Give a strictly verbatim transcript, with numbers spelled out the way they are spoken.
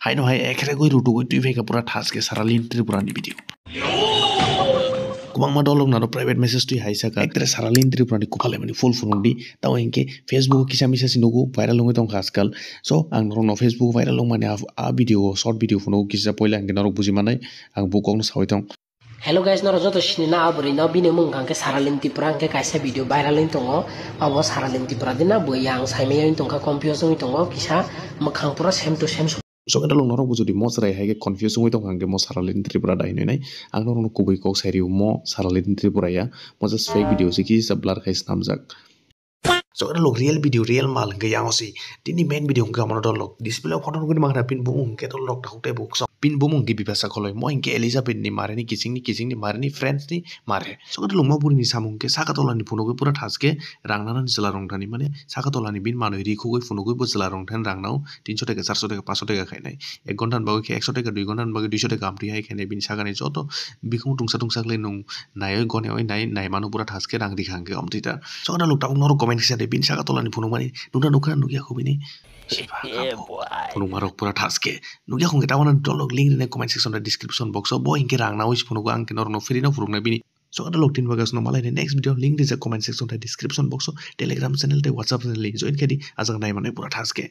Aino hai ekregwi rutugwi twi phaikha pura thaske Saralin Tripura ni video. Kwbangma dolok naro private message twi hai saka ektre Saralin Tripura ni kuphalaimani full phunukdi. Tamo hinkhe Facebook o kisa misa si nugo viral wngwi tongkha ajkal. So ang norokno Facebook viral wngmani a, a video o short video phunugo kisa poila hinkhe norok buji manai ang bo kokno sawi tong. Hello guys, norok joto sini na aboni no bini mung hwnkha khe Saralin Tripura hwnkhe kaisa video viral wngwi tongo. Abo Saralin Tripura de na bo yang saimaya wngwi tongkha, confuse wngwi tongo kisa mwkhang pura same to same. So khe dalok norok bo jodi mo chwrai hai khe confuse wngwi tongkha hwnkhe mo Saralin Tripura da hinwi nai. Ang norokno kubui kok sai rio mo Saralin Tripura ya. Mo just fake video se kisa blur khai swnamjak. So khe dalok real video real mal hwnkhe yang o si. Tini main video hwnkhe amo dalok display o photo nugwi mangkha pin bumung hwnkhe dalok takhuk tei bukso. Pin bumung di Bipasa Kholoi mo hwnkhe Elizabeth ni mare ni kiching ni kiching ni mare ni friends ni mare. So khe dalok mo buri ni samung hwnkhe saka tola ni phunugwi pura thaske rang nana ni chwla rong thani mane saka tola ni bin manwi ri khugwi phunugwi bo chwla rong thani rang nao tinso taka charso taka paso taka khainai. Ek ghonta ni bagwi khe ekso taka, dui ghonta ni bagwi duiso taka amtwi hai khainai bini sakani joto bikhung tungsa tungsa khlai nung naiwi gone oi nai nai mano pura thaske rang rikha hwnkhe amtwi ta. So khe dalok tabuk norok comment kisa de bini saka tola ni phunukmani nukna nukha nukya khu bini. Phunukmarok pura thaske nukya khungkhe tabana dolok link rinai comment section tei description box o bo hinkhe rang nawi phunukgo ang khe norokno free no phunuknai bini. So khe dalok tin bagasno malaini next video link rijak comment section tei description box o Telegram channel tei WhatsApp channel link join khe di ajak nai manai pura thaske.